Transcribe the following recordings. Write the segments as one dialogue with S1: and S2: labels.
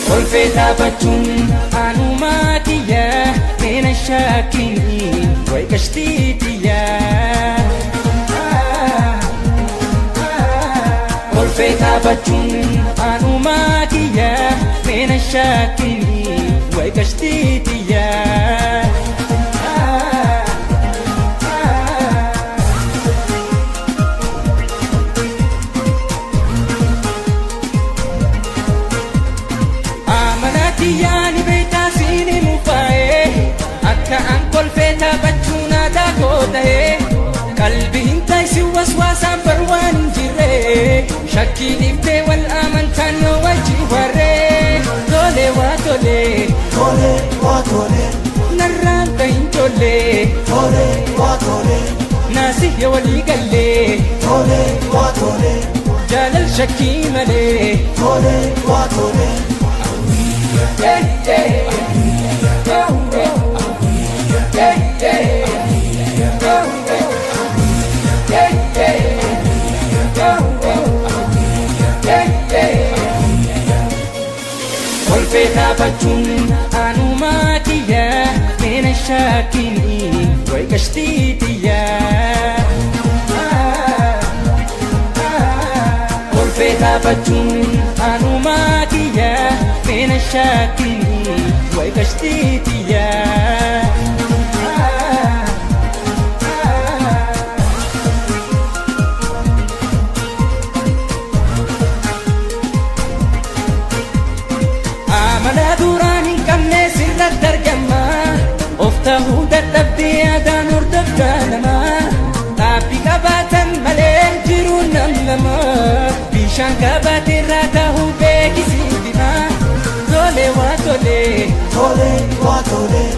S1: Kolfee taphachuun anumaa kiyya meena shaakini way qashtiitiyya. Kolfee taphachuun anumaa kiyya meena shaakini way qashtiitiyya. Yaani beektaa siini mufaa'ee akka an kolfee taphachuu naataa koo ta'ee qalbii hin taayisi waswaasaan barwaan hin jirre shakkii dhiiftee wal amantaan yoo wajji warree tolee waa tolee
S2: Tolee waa tolee
S1: narraan ta'in tollee
S2: tolee waa tolee
S1: naasii yoo walii gallee
S2: tolee waa tolee
S1: jaalal shakkii malee.
S2: tolee waa tolee.
S1: Yeah, yeah. Oh, oh. Yeah, yeah. Oh, oh. Yeah, yeah. Oh, oh. Yeah, yeah. Kolfee taphachuun anumaa kiyya meena shaakini way qashtiitiyya. Kolfee taphachuun anumaa kiyya meena shaakini way qashtiitiyya. Amala duraan hin qabne sirratti argama. Of ta'uu dadhabdee yaadaan hordoftaa namaa. Dhaabbii qabaatan malee jiruun nam lama. Bishaan qabaatee irraa ta'uu beekisiifima. Tolee waa tolee
S2: Tolee waa tolee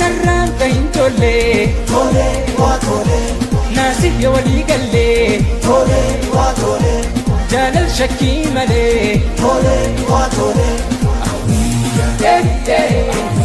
S1: narraan ta'in tollee
S2: tolee waa tolee
S1: naasii yoo walii gallee
S2: tolee waa tolee
S1: jaalal shakkii malee.
S2: tolee waa tolee.
S1: Yeah, yeah.